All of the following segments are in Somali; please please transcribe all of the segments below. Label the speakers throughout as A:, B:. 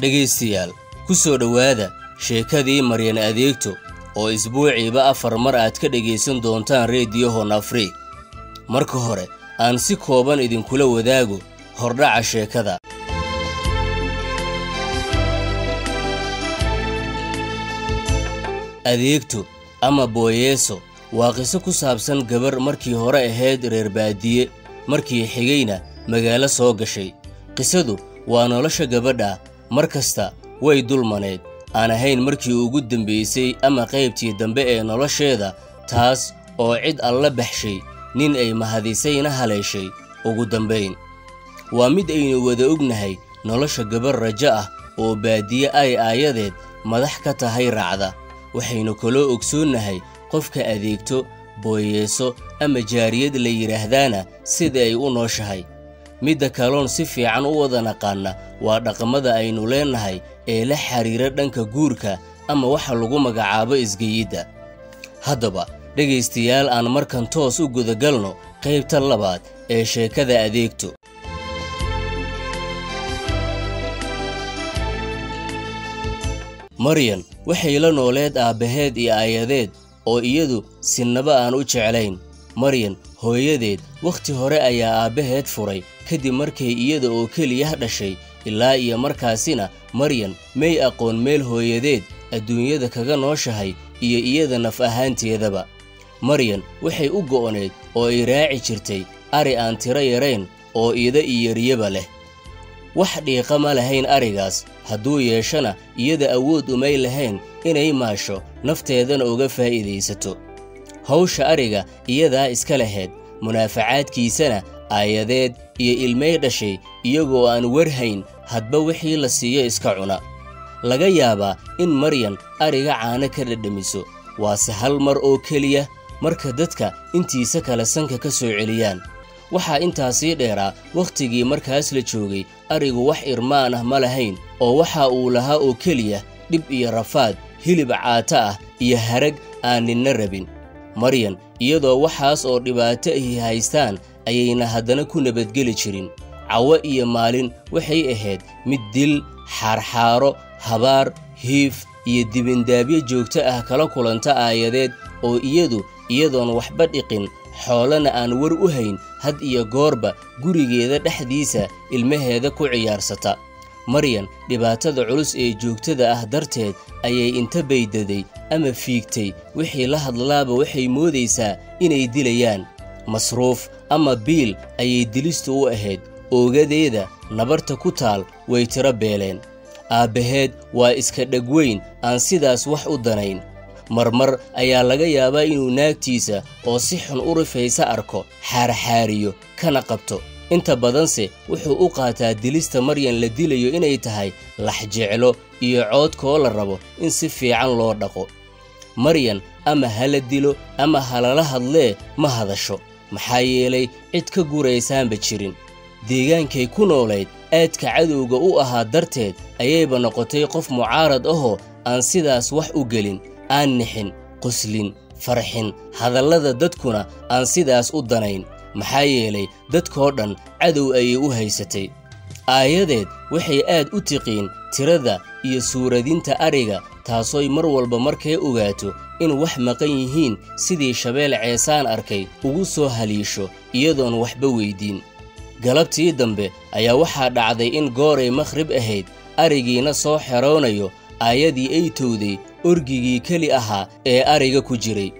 A: Dhegaystayaal, ku soo dhowaada sheekadii Maryan Adeegto oo isbuuciiba 4 mar aad ka dhegaysan doontaan Reediyo Horn Afriik. Marka hore aan si kooban idinkula wadaago hordhaca sheekada. Adeegto ama Booyeeso waa qiso ku saabsan gabar markii hore ahayd reer baadiye, markii xigayna magaalo soo gashay. Qisadu waa nolosha gabadha, mar kasta way dulmaneed, aan ahayn markii ugu dambaysay ama qaybtii dambe ee nolosheeda, taas oo cid alla baxshay, nin ay mahadisayna haleeshay ugu dambayn. Waa mid aynu wada ognahay nolosha gabar rajo ah oo baadiye ay aayadeed madax ka tahay raacda. Waxaynu kaloo ogsoonnahay qofka adeegto, booyeeso ama jaariyad la yidhaahdaana sida ay u nooshahay. Midda kaloon si fiican u wada naqaana waa dhaqamada aynu leenahay ee la xiriira dhanka guurka ama waxa lagu magacaabo isgeyidda. Haddaba dhegaystayaal, aan markan toos u gudagalno qaybta labaad ee sheekada Adeegto. Maryan waxay la nooleed aabbaheed iyo aayadeed oo iyadu sinnaba aan u jeclayn. Maryan hooyadeed wakhti hore ayaa aabbaheed furay kadib markay iyada oo keliya dhashay, ilaa iyo markaasina Maryan may aqoon meel hooyadeed adduunyada kaga nooshahay iyo iyada naf ahaanteedaba. Maryan waxay u go'oneyd oo ay raaci jirtay ari aan tiro yarayn oo ida iyo riyaba leh. Wax dhiiqa ma lahayn arigaas, hadduu yeeshana iyada awood umay lahayn inay maasho nafteedana uga faa'iidaysato. Hawsha ariga iyadaa iska lahayd, munaafacaadkiisana aayadeed iyo ilmay dhashay iyagoo aan warhayn hadba wixii la siiyo iska cuna. Laga yaabaa in Maryan ariga caano ka dhadhamiso, waase hal mar oo keliya marka dadka intiisa kale sanka ka soo celiyaan. Waxaa intaasii dheeraa wakhtigii markaas la joogay arigu wax irmaan ah ma lahayn, oo waxa uu lahaa oo keliya dhib iyo rafaad, hilib caato ah iyo harag aan ninna rabin. Maryan iyadoo waxaas oo dhibaato ahi haystaan ayayna haddana ku nabadgeli jirin. Cawo iyo maalin waxay ahayd mid dil, xaarxaaro, habaar, hiif iyo dibindaabyo joogto ah kala kulanta aayadeed oo iyadu iyadoon waxba dhiqin, xoolana aan war u hayn, had iyo goorba gurigeeda dhexdiisa ilmaheeda ku ciyaarsata. Maryan dhibaatada culus ee joogtada ah darteed ayay inta baydaday ama fiigtay wixii la hadlaaba waxay moodaysaa inay dilayaan. Masruuf ama biil ayay dilistu u ahayd, oogadeeda nabarta ku taal way tiro beeleen. Aabbaheed waa iska dhegweyn aan sidaas wax u danayn. Marmar ayaa laga yaabaa inuu naagtiisa oo si xun u rifaysa arko, xaarxaariyo kana qabto. Inta badanse wuxuu u qaataa dilista Maryan la dilayo inay tahay laxjeclo iyo coodkoo la rabo in si fiican loo dhaqo. Maryan ama ha la dilo ama ha lala hadlee ma hadasho, maxaa yeelay cid ka guraysaanba jirin. Deegaankay ku noolayd aadka cadowga u ahaa darteed ayayba noqotay qof mucaarad ahoo aan sidaas wax u gelin, aan nixin, qoslin, farxin, hadallada dadkuna aan sidaas u danayn, maxaa yeelay dadkoo dhan cadow ayay u haysatay. Aayadeed waxay aad u tiqiin tirada iyo suuradinta ariga, taasoy mar walba markay ogaato in wax maqan yihiin sidii shabeel ceesaan arkay ugu soo haliisho iyadoon waxba weydiin. Galabtii dambe ayaa waxaa dhacday in gooray makhrib ahayd arigiina soo xeroonayo, aayadii ay towday orgigii keli ahaa ee ariga ku jiray.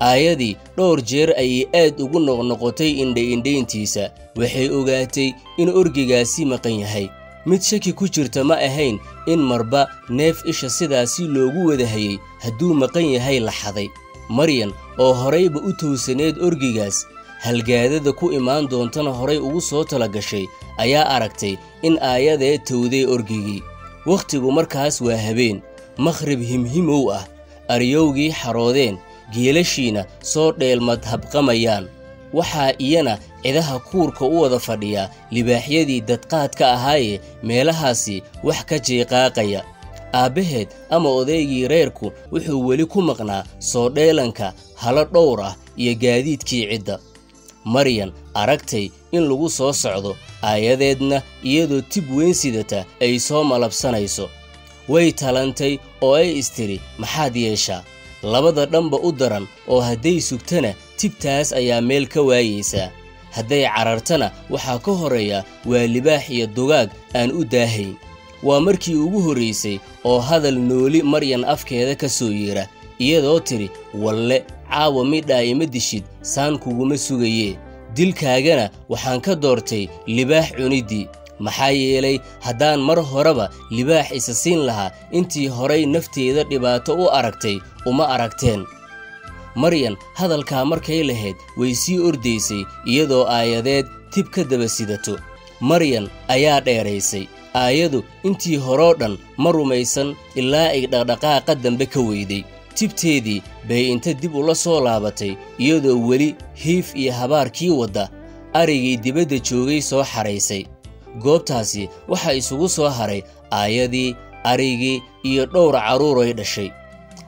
A: Aayadii dhowr jeer ayay aad ugu noqnoqotay indha-indhayntiisa. Waxay ogaatay in orgigaasi maqan yahay. Mid shaki ku jirta ma ahayn in marba neef isha sidaasi loogu wadahayey hadduu maqan yahay la xaday. Maryan oo horayba u towsaneed orgigaas, halgaadada ku imaan doontana horay ugu soo tala gashay, ayaa aragtay in aayadee towday orgigii. Wakhtigu markaas waa habeen makhrib himhimow ah, aryowgii xaroodeen, geelashiina soo dheelmad habqamayaan. Waxaa iyana cidaha kuurka u wada fadhiya libaaxyadii dadqaadka ahaaye meelahaasi wax ka jeeqaaqaya. Aabbaheed ama odaygii reerku wuxuu weli ku maqnaa soo dheelanka halo dhowr ah iyo gaadiidkii cidda. Maryan aragtay in lagu soo socdo, aayadeedna iyadoo tib weyn sidata ay soo malabsanayso. Way talantay oo ay istiri, maxaad yeeshaa? Labada dhanba u daran oo hadday sugtana tibtaas ayaa meel ka waayeysaa, hadday carartana waxaa ka horreeya waa libaax iyo dugaag aan u daahayn. Waa markii ugu horraysay oo hadal nooli Maryan afkeeda ka soo yeera, iyadoo tidhi, walle caawa midhaa ima dishid, saan kuguma sugayee, dilkaagana waxaan ka doortay libaax cuniddii. Maxaa yeelay haddaan mar horeba libaax isa siin lahaa, intii horay nafteeda dhibaato u aragtay uma aragteen. Maryan hadalkaa markay lahayd way sii ordaysay iyadoo aayadeed tib ka daba sidato. Maryan ayaa dheeraysay. Aayadu intii horoo dhan ma rumaysan ilaa ay dhaqdhaqaaqa dambe ka weyday. Tibteedii bay inta dib ula soo laabatay iyadoo weli hiif iyo habaarkii wadda arigii dibadda joogay soo xaraysay. Goobtaasi waxaa isugu soo haray aayadii, arigii iyo dhowr carruuray dhashay.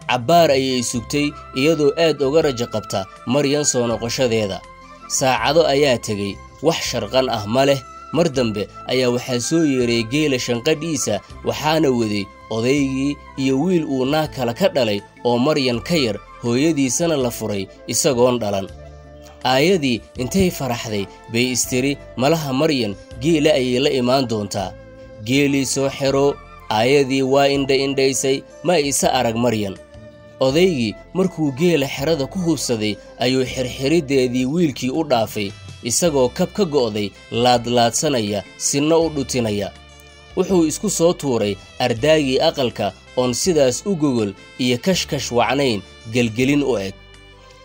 A: Cabbaar ayay sugtay iyadoo aad uga rajo qabta Maryan soo noqoshadeeda. Saacado ayaa tegey, wax sharqan ah ma leh. Mar dambe ayaa waxaa soo yeeray geela shanqadhiisa, waxaana waday odaygii iyo wiil uu naag kale ka dhalay oo Maryan ka yar, hooyadiisana la furay isagoon dhalan. Aayadii intay faraxday bay istiri, malaha Maryan geela ayay la imaan doontaa. Geelii soo xeroo, aayadii waa indha indhaysay, ma isa arag Maryan. Odaygii markuu geela xerada ku hubsaday ayuu xirxiriddeedii wiilkii u dhaafay, isagoo kab ka go'day laadlaadsanaya, sinna u dhutinaya. Wuxuu isku soo tuuray ardaagii aqalka oon sidaas u gogol iyo kashkash wacnayn gelgelin u eg.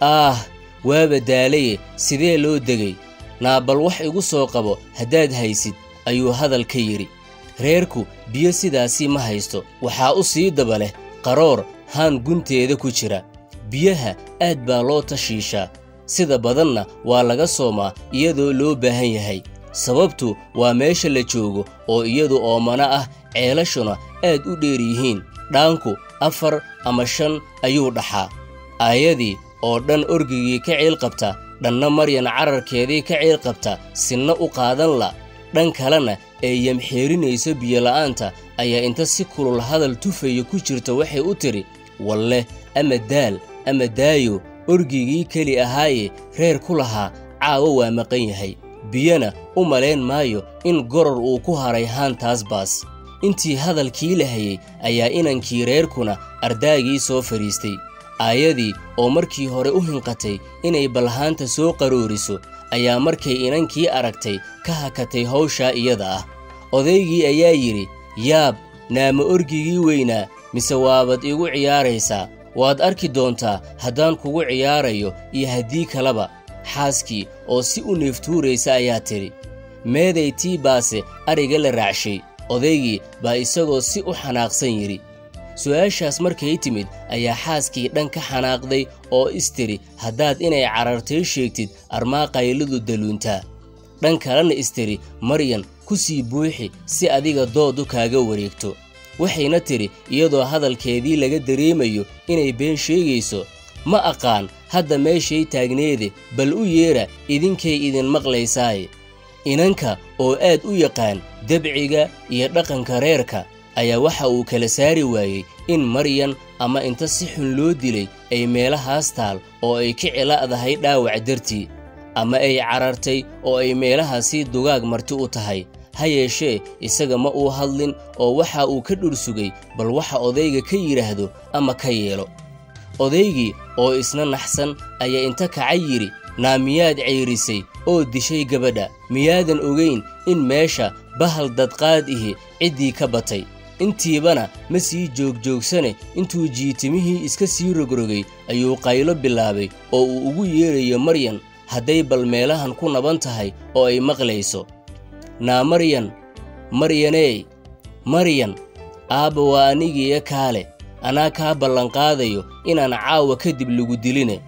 A: Aah, waaba daalaye, sidee loo degay? Naa bal wax igu soo qabo haddaad haysid, ayuu hadal ka yidhi. Reerku biyo sidaasii ma haysto, waxaa u sii daba leh qaroor haan gunteeda ku jira. Biyaha aad baa loo tashiishaa, sida badanna waa laga soomaa iyadoo loo baahan yahay. Sababtu waa meesha la joogo oo iyadu oomana ah, ceelashuna aad u dheer yihiin. Dhaanku 4 ama 5 ayuu dhaxaa. Aayadii oo dhan orgigii ka ciil qabta, dhanna Maryan cararkeedii ka ciil qabta, sinna u qaadan la, dhan kalena ee yamxeerinayso biyola'aanta ayaa inta si kulul hadal tufaya ku jirta waxay u tidhi, walle ama daal ama daayo, orgigii keli ahaaye reer ku lahaa caawa waa maqan yahay, biyana u malayn maayo in goror uu ku haray haantaas baas. Intii hadalkii la hayay ayaa inankii reerkuna ardaagii soo fadhiistay. Aayadii oo markii hore u hinqatay inay balhaanta soo qarooriso ayaa markay inankii aragtay ka hakatay hawshaa iyada ah. Odaygii ayaa yidhi, yaab, naama orgigii weynaa, mise waabad igu ciyaaraysaa? Waad arki doontaa haddaan kugu ciyaarayo iyo haddii kaleba. Xaaskii oo si u neeftuuraysa ayaa tidhi, meeday tii baase ariga la raacshay? Odaygii baa isagoo si u xanaaqsan yidhi. Su'aashaas markay timid ayaa xaaskii dhan ka xanaaqday oo istiri, haddaad inay carartay sheegtid armaa qayladu daluuntaa. Dhan kalena istiri, Maryan ku sii buuxi si adiga doodu kaaga wareegto. Waxayna tidhi iyadoo hadalkeedii laga dareemayo inay been sheegayso, ma aqaan hadda meeshay taagneede, bal u yeera idinkay idin maqlaysaaye. Inanka oo aad u yaqaan dabciga iyo dhaqanka reerka ayaa waxa uu kala saari waayey in Maryan ama inta si xun loo dilay ay meelahaas taal oo ay ka cila'dahay dhaawac dartii, ama ay carartay oo ay meelahaasii dugaag marti u tahay. Ha yeeshee isaga ma uu hadlin oo waxa uu ka dhursugay bal waxa odayga ka yidhaahdo ama ka yeelo. Odaygii oo isna naxsan ayaa inta kacay yidhi, naa miyaad ceyrisay oo dishay gabadha? Miyaadan ogayn in meesha bahal dadqaad ihi ciddii ka batay? Intiibana ma sii joogjoogsane, intuu jiitimihii iska sii rogrogay ayuu qaylo bilaabay oo uu ugu yeerayo Maryan hadday bal meelahan ku naban tahay oo ay maqlayso. Naa Maryan, Maryaneey, Maryan, aabba waa anigiiyo kaale, anaa kaa ballanqaadayo inaan caawa kadib lagu diline.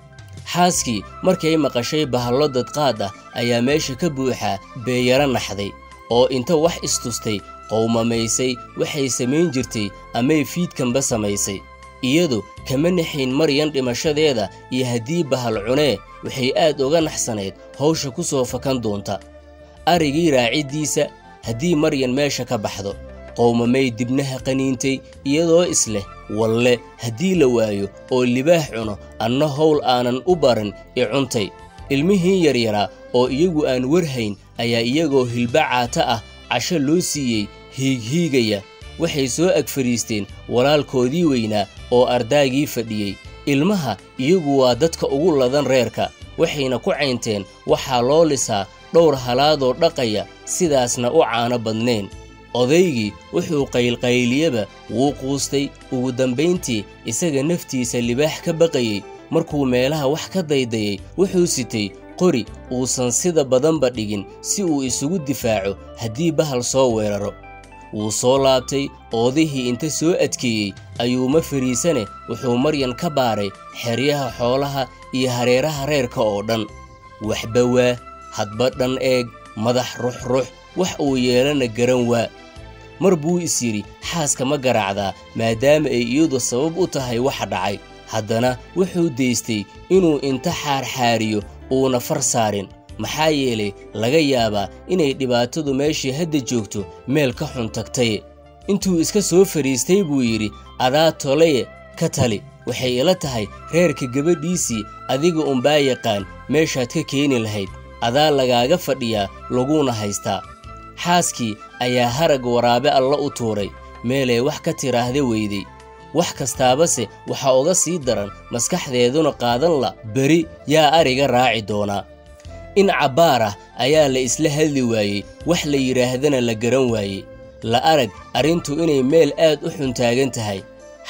A: Xaaskii markay maqashay bahallo dadqaad ah ayaa meesha ka buuxaa beeyaro naxday oo inta wax istustay qowmamaysay waxay samayn jirtay amay fiidkanba samaysay. Iyadu kama naxayn Maryan dhimashadeeda iyo haddii bahal cunee, waxay aad uga naxsanayd hawsha ku soo fakan doonta arigii raaciddiisa haddii Maryan meesha ka baxdo. Qowmamay dibnaha qaniintay iyadoo isleh walle haddii la waayo oo libaax cuno, anna howl aanan u barin i cuntay. Ilmihii yaryaraa oo iyagu aan warhayn ayaa iyagoo hilba caata ah casho loo siiyey hiighiigaya. Waxay soo ag fadhiisteen walaalkoodii weynaa oo ardaagii fadhiyey. Ilmaha iyagu waa dadka ugu ladan reerka, waxayna ku caynteen waxaa loo lisaa dhowr halaadoo dhaqaya, sidaasna u caano badnayn. Odaygii wuxuu qaylqayliyaba wuu quustay. Ugu dambayntii isaga naftiisa libaax ka baqayey markuu meelaha wax ka daydayay, wuxuu sitay qori uusan sida badanba dhigin si uu isugu difaaco haddii bahal soo weeraro. Wuu soo laabtay oodihii inta soo adkeeyey ayuu ma fariisane, wuxuu Maryan ka baaray xeryaha xoolaha iyo hareeraha reerka oo dhan. Waxba waa hadba dhan eeg, madax ruxrux, wax uu yeelana garan waa. Mar buu is yidhi xaaska ma garaacdaa maadaama ay iyadu sabab u tahay waxa dhacay. Haddana wuxuu daystay inuu inta xaarxaariyo uuna far saarin, maxaa yeelay laga yaabaa inay dhibaatadu meeshii hadda joogto meel ka xun tagtay. Intuu iska soo fadhiistay buu yidhi, adaa tolaye ka tali, waxay ila tahay reerka gabadhiisii adiga unbaa yaqaan meeshaad ka keeni lahayd, adaa lagaaga fadhiyaa laguna haystaa. Xaaskii ayaa harag waraabe alla u tuuray, meelay wax ka tiraahda weyday. Wax kastaabase waxaa uga sii daran maskaxdeeduna qaadan la beri yaa ariga raaci doonaa. In cabbaar ah ayaa la isla hadli waayey, wax la yidhaahdana la garan waayey. La arag arrintu inay meel aad u xun taagan tahay.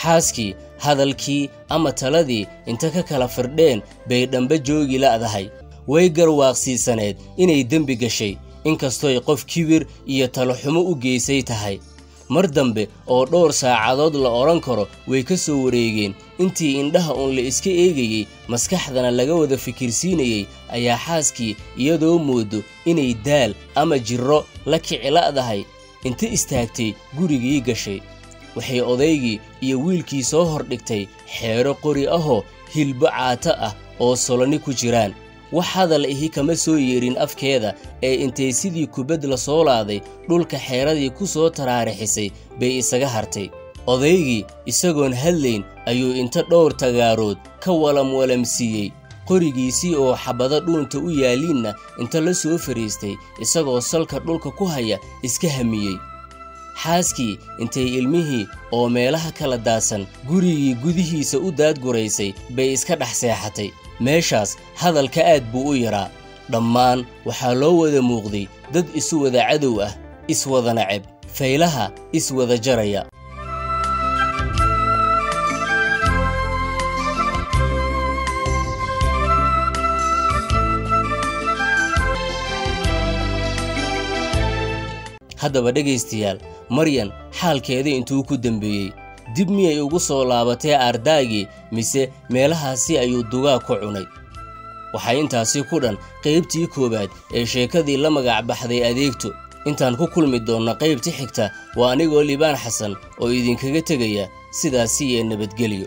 A: Xaaskii hadalkii ama taladii inta ka kala firdheen bay dhambe joogi la'dahay. Way garwaaqsiisaneed inay dembi gashay, inkastooy qof kibir iyo taloxumo u geysay tahay. Mar dambe oo dhowr saacadood la odhan karo way ka soo wareegeen intii indhaha uun la iska eegayey, maskaxdana laga wada fikirsiinayey, ayaa xaaskii iyadoo moodo inay daal ama jirro la kici la'dahay inta istaagtay gurigii gashay. Waxay odaygii iyo wiilkii soo hordhigtay xeero qori ahoo hilbo caato ah oo soloni ku jiraan. Wax hadal ihi kama soo yeerin afkeeda ee intay sidii kubad la soo laaday dhulka xeeradii ku soo taraarixisay bay isaga hartay. Odaygii isagoon hadlayn ayuu inta dhowr tagaarood ka walamwalamsiiyey qorigiisii oo xabado dhuunta u yaaliinna inta la soo fadhiistay isagoo salka dhulka ku haya iska hamiyey. Xaaskii intay ilmihii oo meelaha kala daadsan gurigii gudihiisa u daadguraysay bay iska dhex seexatay. Meeshaas hadalka aad buu u yaraa. Dhammaan waxaa loo wada muuqday dad isu wada cadow ah, iswada nacab, faylaha iswada jaraya. Haddaba dhegaystayaal, Maryan xaalkeeda intuu ku dambeeyey, dib miyay ugu soo laabatay ardaagii mise meelahaasi ayuu dugaag ku cunay? Waxay intaasi ku dhan qaybtii koowaad ee sheekadii la magac baxday Adeegto. Intaan ku kulmi doonna qaybta xigta, waa anigoo Liibaan Xasan oo idinkaga tegaya sidaasi iyo nabadgelyo.